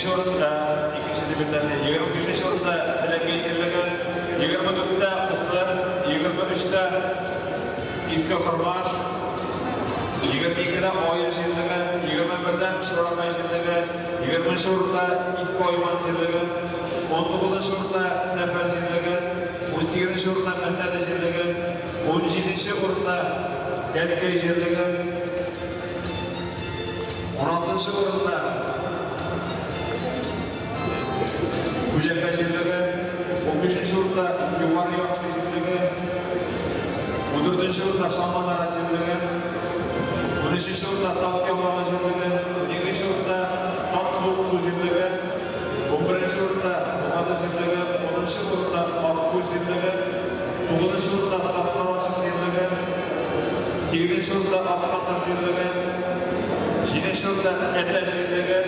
Икенче урында, икенче дип әйтәле, 25 урында Теләкәй җирлеге, 24-тә Усы, 23-тә Иске Кормаш, 22-дә Аел җирлеге, 21-дә Шуракай җирлеге, 20 урында Иске Айман җирлеге, 19 урында Сәфәр җирлеге, 18 урында Мәсәде җирлеге, 17 урында Кәзкәй җирлеге, 16 урында Күҗәкә җирлеге, 15 урында Югары Яхшы җирлеге, 14 урында Шаманара җирлеге, 13 урында Тат Ямалы җирлеге, 12 урында Тат Суыксу җирлеге, 11 урында Богады җирлеге, 10 урында Аккүз җирлеге, 9 урында Такталачык җирлеге, 8 урында Актаныш җирлеге, 7 урында Әтәч җирлеге,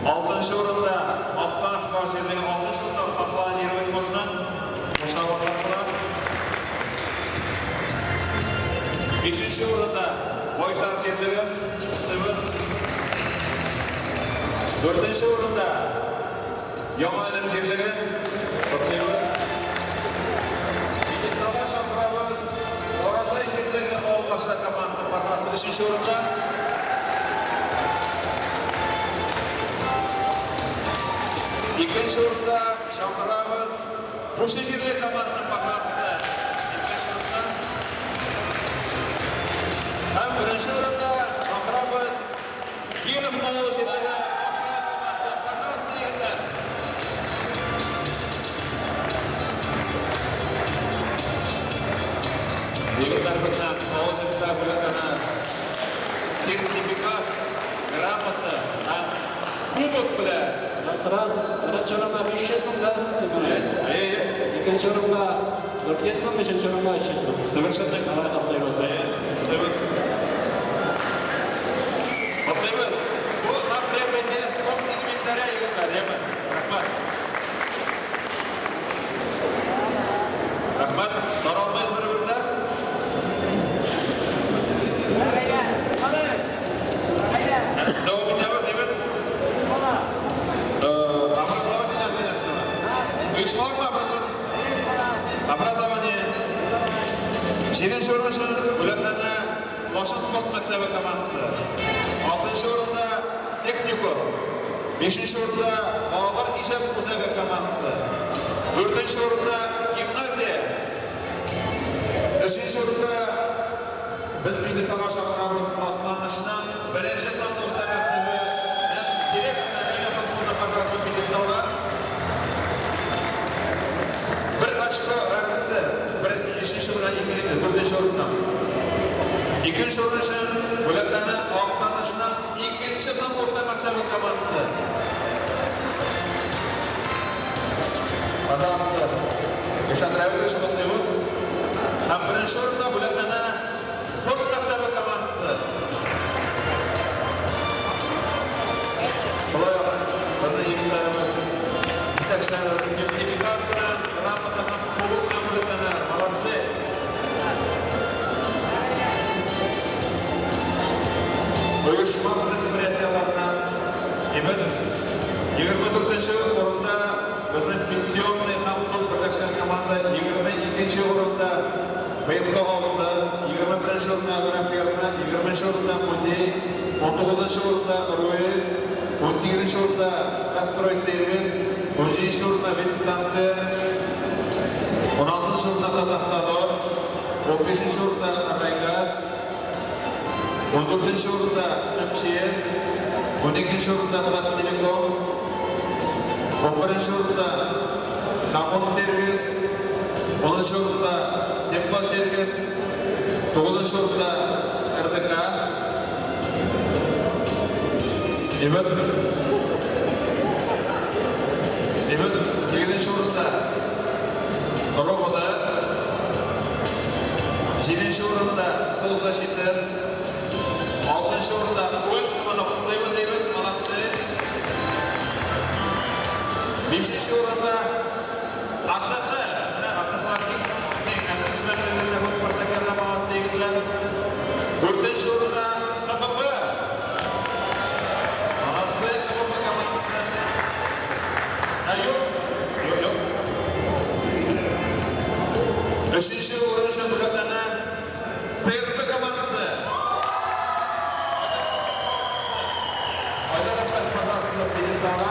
6 урында Актаныш баш җирлеге, 6 урында аплодировать можно. Кушабыз була. 5 урында Байсар җирлеге, котлыйбыз. 4 урында Яңа Әлем җирлеге, котлыйбыз. Пьедесталга чакырабыз Уразай җирлеге авыл башлыгы командасы, пожалуйста, 3 урында. Икенче урында чакырабыз Пучы җирлеге командасы, пожалуйста, икенче урында. Һәм беренче урында чакырабыз Киров авыл җирлеге Башак командасы, пожалуйста, егетләр. Егетләр безнең авыл җирлегендә бүләкләнә сертификат, грамота һәм кубок белән. Раз, беренче урынга 500 мең да, Әйе. Икенче урынга 400 мең, өченче урынга 300 мең. Совершенно. Давай котлыйбыз. Әйе, котлыйбыз. Котлыйбыз. Бу нам приобретение спорт инвентаря, егетләр, яме. Рәхмәт. Рәхмәт. Таралмыйбыз беребездән. Дәвам итәбез, әйбәт. Образование Оешмалармы образование? Образование. Җиденче урын өчен бүләкләнә Лашын спорт мәктәбе командасы. Алтынчы урында Техникум. Бишенче урында Балалар иҗат үзәге командасы. Дүртенче урында гимназия. Өченче урында без пьедесталга чакырабыз Актанышның беренче санлы урта мәктәбе директоры Нина Фатхуллина, пожалуйста, пьедесталга. Бер очко разница бер өченче урыннан ике дүртенче урыннан. Икенче урын өчен бүләкләнә Актанышның икенче санлы урта мәктәбе командасы. Пожалуйста, Илшат Рәвилович, котлыйбыз. Һәм беренче урында бүләкләнә спорт мәктәбе командасы. Шулай ук безнең егетләребез, җитәкчеләребез сертификат белән, грамота һәм кубок белән бүләкләнә. Молодцы! Оешма предприятиеләреннән ибет 24 урында безнең пенсионный һәм суд берләшкән команда, 22 урында БМК алты, 21 урында Агрофирма, 20 урында Музей, 19 урында РУЭС, 18 урында Кастрой сервис, 17 урында ветстанция, 16 урында Татавтодор, 15 урында Райгаз, 14 урында МЧС, 12 урында Таттелеком, 11 урында Коммунсервис, 10 урында Теплосервис, 9 урында РДК. Әйбәт. Әйбәт, 8 урында РОВД, 7 урында соцзащита, 6 урында УНКМны котлыйбыз, әйбәт, молодцы. 5 урында АТХ, менә АТХлар бик әтәхләр бу спартакиада, молодцы егетләр. 4 урында КПП. Молодцы, КПП. пьедесталга.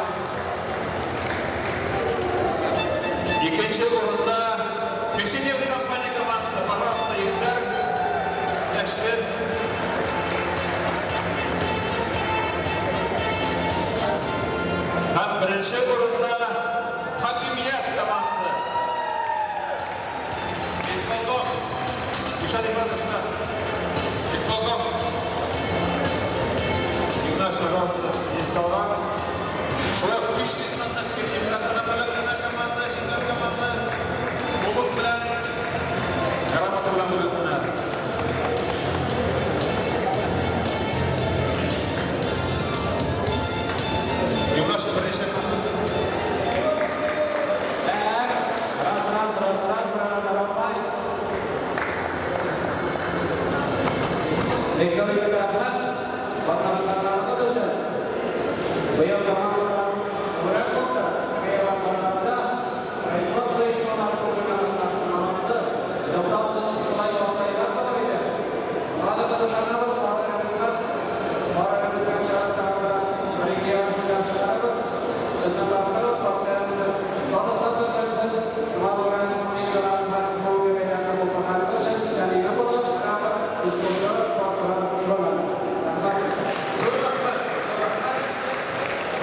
Икенче урында Кишинев компания командасы. Пожалуйста, егетләр, яшьләр. Һәм беренче урында Хакимият командасы. Исполком. Ишат Иванович, Исполком. Игнаш, пожалуйста, пьедесталга. Шулай ук 500 мең бүләкләнә команда, җиңгән команда кубок белән, грамота белән бүләкләнә. Юлдаш, берничә минут. Так, раз, раз, раз, раз, birodarlar, Rahmat. Qatnashganlarga o'sha. Bıyıl komanda